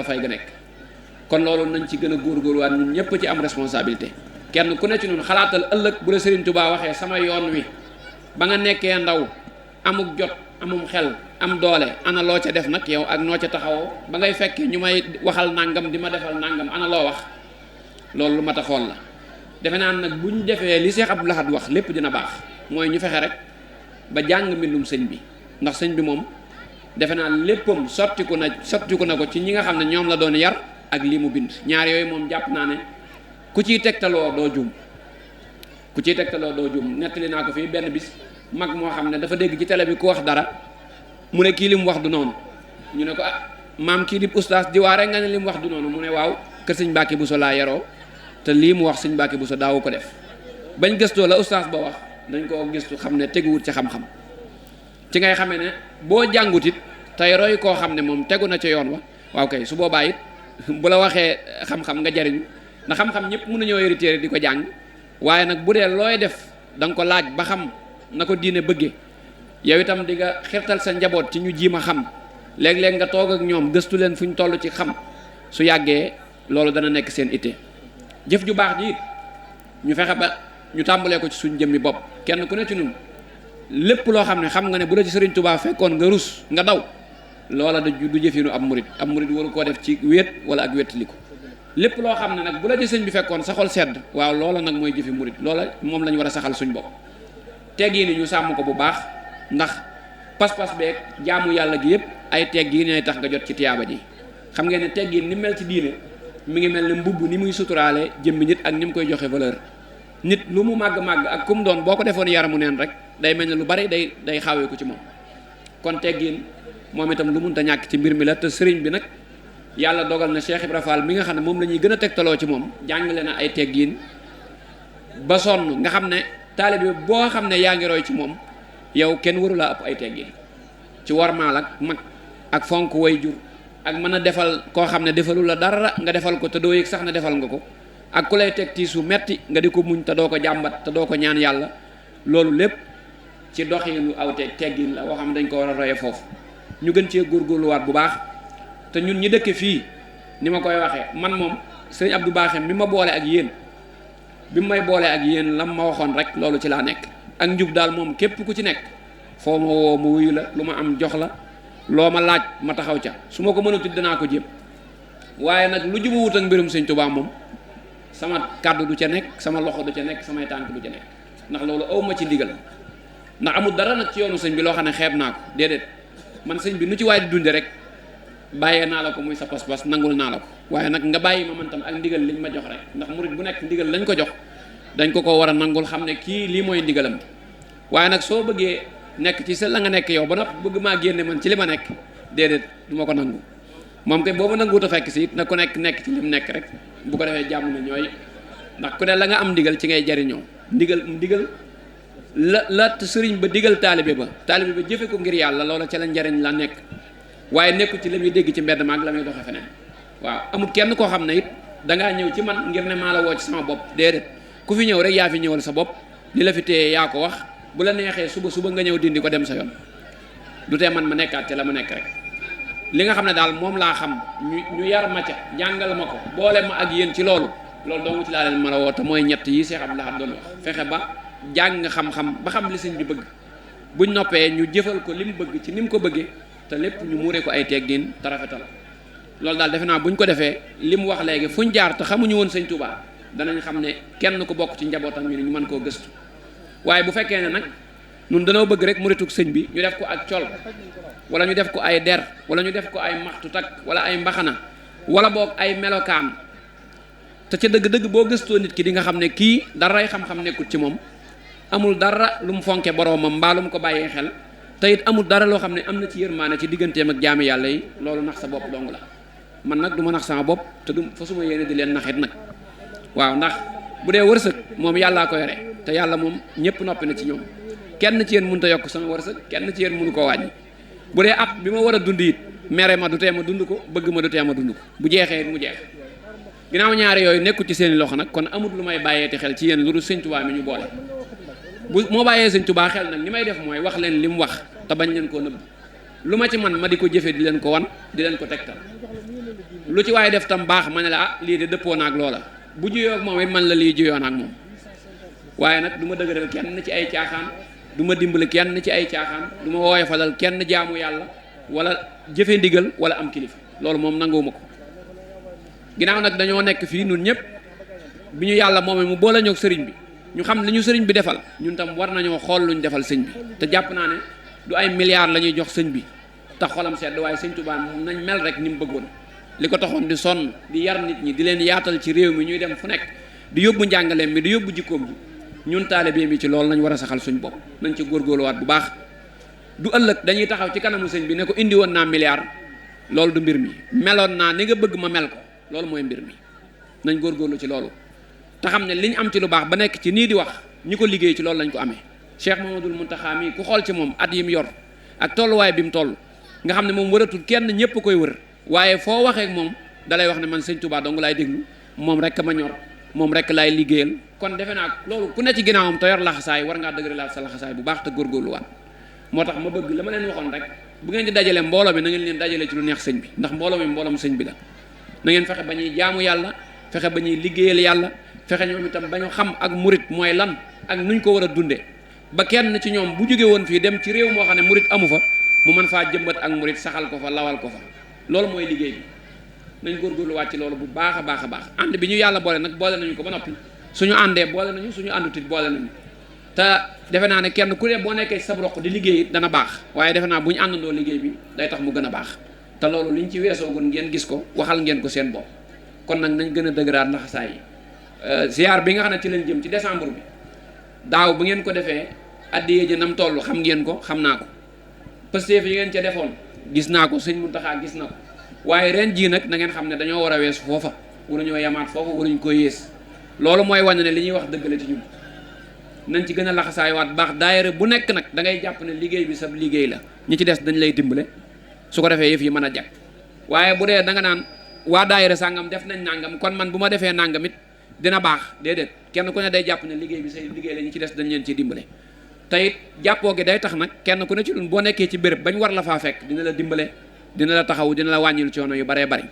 fay ga nekk. kon loolu nañ ci gën a góorgóorluwaat ñun ñëpp ci am responsabilité kenn ku ne ci ñun xalaatal ëllëg bu la Serigne Touba waxee sama yoon wi ba nga nekkee ndaw amuk jot amum xel am doole ana loo ca def nag yow ak noo ca taxawoo ba ngay fekkee ñu may waxal nangam di ma defal nangam ana loo wax loolu lu mat a xool la. defe naa nag bu ñu defee li Cheikh Abdou Lahad wax lépp dina baax mooy ñu fexe rek ba jàng mbindum sëñ bi ndax sëñ bi moom defe naa léppam sottiku na ko ci ñi nga xam ne ñoom la doon yar ak lii mu bind ñaar yooyu moom jàpp naa ne ku ciy tegtaloo doo juum nettali naa ko fii benn bis mag moo xam ne dafa dégg ci télé bi ku wax dara mu ne kii li mu wax du noonu ñu ne ko maam kii di ustaas di waare nga ne li mu wax du noonu mu ne waaw kër sëñ Mbàkke Buso laa yaroo te lii mu wax sëñ Mbàkke Buso daawu ko def bañ gëstoo la ustaas ba wax dañ koo gëstu xam ne teguwut ci xam-xam ci ngay xamee ne boo jàngut it tey roy koo xam ne moom tegu na ca yoon wa waaw kay su boobaa it bu la waxee xam-xam nga jariñu ndax xam-xam ñëpp mën nañoo hérité di ko jàng waaye nag bu dee looy def da nga ko laaj ba xam na ko diine bëggee yow itam di nga xirtal sa njaboot ci ñu jiim a xam léeg-léeg nga toog ak ñoom gëstu leen fu ñu toll ci xam su yàggee loolu dana nekk seen itte jëf ju baax ji it ñu fexe ba ñu tàmbalee ko ci suñ jëmmi bopp kenn ku ne ci ñun lépp loo xam ne xam nga ne bu la ci Sëriñ Tuubaa fekkoon nga rus nga daw loola du jëfinu ab murit waru koo def ci wéet wala ak wéttaliku lépp loo xam ne nag bu la ci sëñ bi fekkoon sa xol sedd waaw loola nag mooy jëfi murit loola moom la ñu war a saxal suñ bopp teggi ni ñu sàmm ko bu baax ndax pas-pas beeg jaamu yàlla gi yëpp ay teggi ñooy tax nga jot ci tiyaaba ji xam ngeen ne teggi ni mel ci diine mi ngi mel ne mbubb ni muy suturaale jëmmi nit ak ni mu koy joxe valeur nit lu mu màgg-màgg ak kum doon boo ko defoon yaramu neen rek day mel ne lu bari day xawee ko ci moom kon teggin moom itam lu munta ñàkk ci mbir mi la te sëriñ bi nag yàlla dogal na Cheikh Ibra Fall mi nga xam ne moom la ñuy gën a tegtaloo ci moom jàngale na ay teggin ba sonn nga xam ne taalibe boo xam ne yaa ngi roy ci moom yow kenn waru laa ëpp ay teggin ci warmaal ak mag ak fonk way jur ak mën a defal koo xam ne defalu la dara nga defal ko te doo yëg sax ne defal nga ko ak ku lay teg tiisu metti nga di ko muñ te doo ko jàmbat te doo ko ñaan yàlla loolu lépp ci doxinu aw teggin la woo xam ne dañ ko war a roye foofu ñu gën cee góorgóorluwaat bu baax te ñun ñi dëkke fii ni ma koy waxee man moom sëñ Abdou Baaxem bi ma boole ak yéen bi may boole ak yéen lam ma waxoon rek loolu ci laa nekk ak njub daal moom képp ku ci nekk foo ma woo ma wuyu la lu ma am jox la loo ma laaj ma taxaw ca su ma ko mënatut danaa ko jéem waaye nag lu jubu wut ak mbirum sëñ Tuubaa moom sama kàddu du ca nekk sama loxo du ca nekk samay tànk du ca nekk ndax loolu aw ma ci ndigal ndax amul dara nag ci yoonu sëñ bi loo xam ne xeeb naa ko déedéet man sëñ bi nu ci waay di dunde rek bàyyee naa la ko muy sa pas-pas nangul naa la ko waaye nag nga bàyyi ma man tam ak ndigal liñ ma jox rek ndax murit bu nekk ndigal lañ ko jox dañ ko war a nangul xam ne kii lii mooy ndigalam waaye nag soo bëggee nekk ci sa la nga nekk yow ba nag bëgg maa génne man ci li ma nekk déedéet du ma ko nangu moom kay boo ma nanguwut a fekk si it na ku nekk ci lim nekk rek bu ko defee jàmm na ñooy ndax ku ne la nga am ndigal ci ngay jariñoo ndigal la sëriñ ba digal taalibe ba jëfe ko ngir yàlla loola ca la njariñ la nekk waaye nekku ci la muy dégg ci mbedd ma ak la muy doxe feneen waaw amul kenn koo xam ne it dangaa ñëw ci man ngir ne maa la woo ci sama bopp déedéet ku fi ñëw rek yaa fi ñëwal sa bopp li la fi téye yaa ko wax bu la neexee suba nga ñëw dindi ko dem sa yoon du tee man ma nekkaat te la ma nekk rek li nga xam ne daal moom laa xam ñu yar ma ca jàngal ma ko boole ma ak yéen ci loolu doomu ci laa leen mën a woo te mooy ñett yi Cheikh Abdou Lahad doon wax fexe ba jàng xam-xam ba xam li sëñ bi bëgg buñ noppee ñu jëfal ko li mu bëgg ci ni mu ko bëggee te lépp ñu muuree ko ay teggin te rafetal loolu daal defe naa buñ ko defee li mu wax léegi fuñ jaar te xamuñu woon sëñ Touba danañ xam ne kenn ku bokk ci njabootam ñu mën koo gëstu waaye bu fekkee ne nag ñun danoo bëgg rek muritug sëñ bi ñu def ko ak col wala ñu def ko ay der wala ñu def ko ay maxtu takk wala ay mbaxana wala boog ay melokaan te ca dëgg-dëgg boo gëstoo nit ki di nga xam ne kii daray xam-xam nekkut ci moom amul dara lu mu fonke boroomam mbaa lu mu ko bàyyee xel te it amul dara loo xam ne am na ci yërmaane ci digganteem ak jaami yàlla yi loolu nax sa bopp dong la man nag du ma nax sama bopp te du fa suma yéene di leen naxit nag waaw ndax bu dee wërsëg moom yàllaa ko yore te yàlla moom ñëpp noppi na ci ñoom kenn ci yéen mënut a yokk sama wërsëg kenn ci yéen mënu koo wàññi bu dee at bi ma war a dund it mere ma du tee ma dund ko bëgg ma du tee ma dund ko bu jeexee mu jeex ginnaaw ñaari yooyu nekkul ci seeni loxo nag kon amut lu may bàyyeeti xel ci yéen lu dul sëñ Tuubaa mi ñu boole bu moo bàyyee sëñ Tuubaa xel nag li may def mooy wax leen li mu wax te bañ leen koo nëbb lu ma ci man ma di ko jëfe di leen ko wan di leen ko tegtal lu ci waaye def tam baax ma ne la ah lii de dëppoo naag loola bu juyoo ak moom it man la lii juyoo naag moom waaye nag du ma dëgëral kenn ci ay caaxaan du ma dimbali kenn ci ay caaxaan du ma woyofalal kenn jaamu yàlla wala jëfe ndigal wala am kilifa loolu moom nanguwuma ko ginnaaw nag dañoo nekk fii nun ñëpp bi ñu yàlla moomee mu boole ñoog sëriñ bi ñu xam li ñu sëriñ bi defal ñun tam war nañoo xool luñ defal sëñ bi te jàpp naa ne du ay milliards la ñuy jox sëñ bi te xolam sedd waaye sëñ Tuubaa nañ mel rek ni mu bëggoon li ko taxoon di sonn di yar nit ñi di leen yaatal ci réew mi ñuy dem fu nekk di yóbbu njàngaleem mi di yóbbu jikkoom bi ñun taalibe mi ci loolu nañ war a saxal suñ bopp nañ ci góorgóorluwaat bu baax du ëllëg dañuy taxaw ci kanamu sëñ bi ne ko indi woon naa milliard loolu du mbir mi meloon naa ni nga bëgg ma mel ko loolu mooy mbir mi nañ góorgóorlu ci loolu te xam ne li ñu am ci lu baax ba nekk ci nii di wax ñi ko liggéey ci loolu lañ ko amee Cheikh Mamadul Muntaxa mi ku xool ci moom at yi mu yor ak tolluwaay bi mu toll nga xam ne moom wëratul kenn ñëpp koy wër waaye foo waxee ak moom dalay wax ne man sëñ Touba dong laay déglu moom rek ma ñor moom rek laay liggéeyal kon defe naa loolu ku ne ci ginnaawam te yor laxasaay war ngaa dëgëralaat sa laxasaay bu baax te góorgóorluwaat moo tax ma bëgg la ma leen waxoon rek bu ngeen di dajale mbooloo mi na ngeen leen dajale ci lu neex sëñ bi ndax mbooloo mi mbooloom sëñ bi la na ngeen fexe ba ñuy jaamu yàlla fexe ba ñuy liggéeyal yàlla fexe ñoom itam ba ñu xam ak murit mooy lan ak nuñ ko war a dundee ba kenn ci ñoom bu jóge woon fii dem ci réew moo xam ne murit amu fa mu mën faa jëmbat ak murit saxal ko fa lawal ko fa loolu mooy liggéey bi nañ góorgóorlu wàcc loolu bu baax a baax a baax ànd bi ñu yàlla boole nag boole nañu ko ba noppi suñu àndee boole nañu suñu àndutit boole nañu te defe naa ne kenn ku ne boo nekkee ci sa roq di liggéey dana baax waaye defe naa bu ñu àndandoo liggéey bi day tax mu gën a baax te loolu liñ ci weesoogun ngeen gis ko waxal ngeen ko seen bopp kon nag nañ gën a dëgëraat laxasaay yi ziar bi nga xam ne ci lañ jëm ci décembre bi daaw bu ngeen ko defee addiyee ji nam toll xam ngeen ko xam naa ko Pastef yi ngeen ca defoon gis naa ko sëñ Muntaxa gis na ko waaye ren jii nag na ngeen xam ne dañoo war a weesu foofa waruñoo yamaat foofa waruñu ko yées loolu mooy wane ne li ñuy wax dëgg la ci ñun nañ ci gën a laxasaay waat baax daayira bu nekk nag da ngay jàpp ne liggéey bi sab liggéey la ñi ci des dañ lay dimbale su ko defee yëf yi mën a jag waaye bu dee da nga naan waa daayira sàngam def nañ nàngam kon man bu ma defee nàngam it dina baax déedéet kenn ku ne day jàpp ne liggéey bi say liggéey la ñi ci des dañ leen ciy dimbale te it jàppoo gi day tax nag kenn ku ne ci ñun boo nekkee ci béréb bañ war la faa fekk dina la dimbale dina la taxaw dina la wàññil coono yu baree bari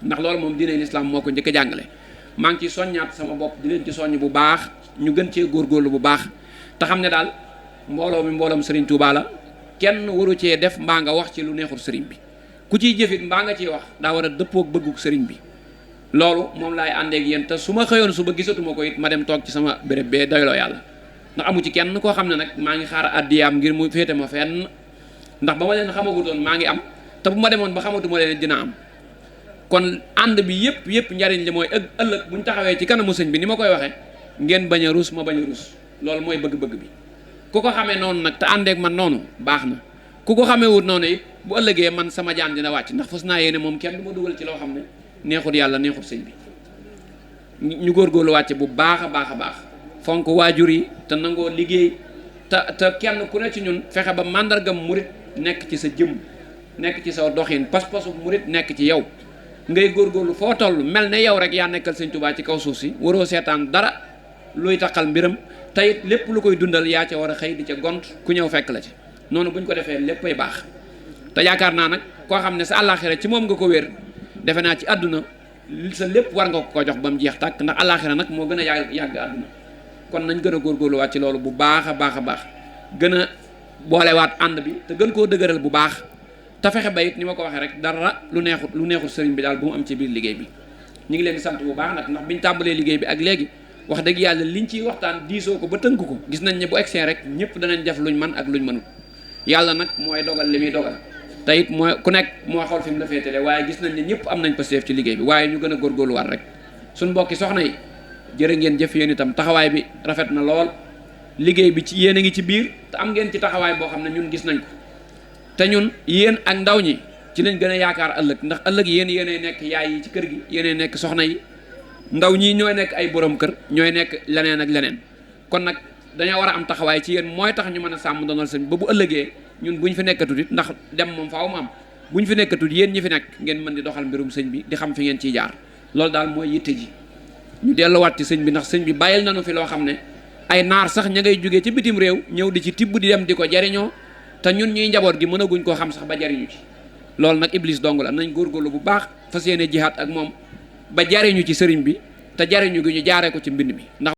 ndax loolu moom diine lislaam moo ko njëkk a jàngale maa ngi ci soññaat sama bopp di leen ci soññ bu baax ñu gën cee góorgóorlu bu baax te xam ne daal mbooloo mi mbooloom Serigne Touba la kenn waru cee def mbaa nga wax ci lu neexul Serigne bi ku ciy jëfit mbaa nga ciy wax daa war a dëppoog bëgguk Serigne bi loolu moom laay àndeek yéen te su ma xëyoon suba gisatuma ko it ma dem toog ci sama béréb bee doyloo yàlla ndax amu ci kenn koo xam ne nag maa ngi xaar addiyaam ngir mu féete ma fenn ndax ba ma leen xamagutoon maa ngi am te bu ma demoon ba xamatuma leen dina am kon ànd bi yëpp njariñ li mooy ëllëg bu ñu taxawee ci kanamu sëñ bi ni ma koy waxee ngeen bañ a rus ma bañ a rus loolu mooy bëgg-bëgg bi ku ko xamee noonu nag te àndeek man noonu baax na ku ko xamee wut noonu it bu ëllëgee man sama jaan dina wàcc ndax fas naa yéene moom kenn du ma dugal ci loo xam ne neexut yàlla neexut sëñ bi ñu góorgóorlu wàcce bu baax a baax a baax fonk waajur yi te nangoo liggéey te kenn ku ne ci ñun fexe ba màndargam murit nekk ci sa jëm nekk ci sa doxin pas-pasu murit nekk ci yow ngay góorgóorlu foo toll mel ne yow rek yaa nekkal sëñ Tuubaa ci kaw suuf si waroo seetaan dara luy taxal mbiram teyit lépp lu koy dundal yaa ca war a xëy di ca gont ku ñëw fekk la ci noonu bu ñu ko defee léppay baax te yaakaar naa nag koo xam ne sa àllaaxira ci moom nga ko wér defe naa ci àdduna sa lépp war nga ko jox ba mu jeex tàkk ndax àllaaxira nag moo gën a yàgg àdduna kon nañ gën a góorgóorluwaat ci loolu bu baax a baax a baax gën a boolewaat ànd bi te gën koo dëgëral bu baax te fexe ba it ni ma ko waxee rek dara lu neexut sëriñ bi daal bu mu am ci biir liggéey bi ñu ngi leen di sant bu baax nag ndax biñ tàmbalee liggéey bi ak léegi wax dëgg yàlla liñ ciy waxtaan diisoo ko ba tënk ko gis nañ ne bu egsee rek ñëpp danañ def luñ man ak luñ mënut yàlla nag mooy dogal li muy dogal te it mooy ku nekk moo xool fi mu la féetale waaye gis nañ ne ñëpp am nañ pasteef ci liggéey bi waaye ñu gën a góorgóorluwaat rek suñ mbokki soxna yi jërë ngeen jëf yéen itam taxawaay bi rafet na lool liggéey bi ci yéen a ngi ci biir te am ngeen ci taxawaay boo xam ne ñun gis nañ ko te ñun yéen ak ndaw ñi ci lañ gën a yaakaar ëllëg ndax ëllëg yéenay nekk yaay yi ci kër gi yéenay nekk soxna yi ndaw ñii ñooy nekk ay borom kër ñooy nekk leneen ak leneen kon nag dañoo war a am taxawaay ci yéen mooy tax ñu mën a sàmm donal sëñ ba bu ëllëgee ñun bu ñu fi nekkatut it ndax dem moom faaw mu am bu ñu fi nekkatut yéen ñi fi nekk ngeen mën di doxal mbirum sëñ bi di xam fi ngeen ciy jaar loolu daal mooy yitte ji ñu delluwaat ci sëñ bi ndax sëñ bi bàyyil nañu fi loo xam ne ay naar sax ña ngay jógee ci bitim réew ñëw di ci tibb di dem di ko jariñoo te ñun ñuy njaboot gi mënaguñ koo xam sax ba jariñu ci loolu nag iblis dong la nañ góorgóorlu bu baax fas yéene jihaat ak moom ba jariñu ci sëriñ bi te jariñu gi ñu jaaree ko ci mbind mi ndax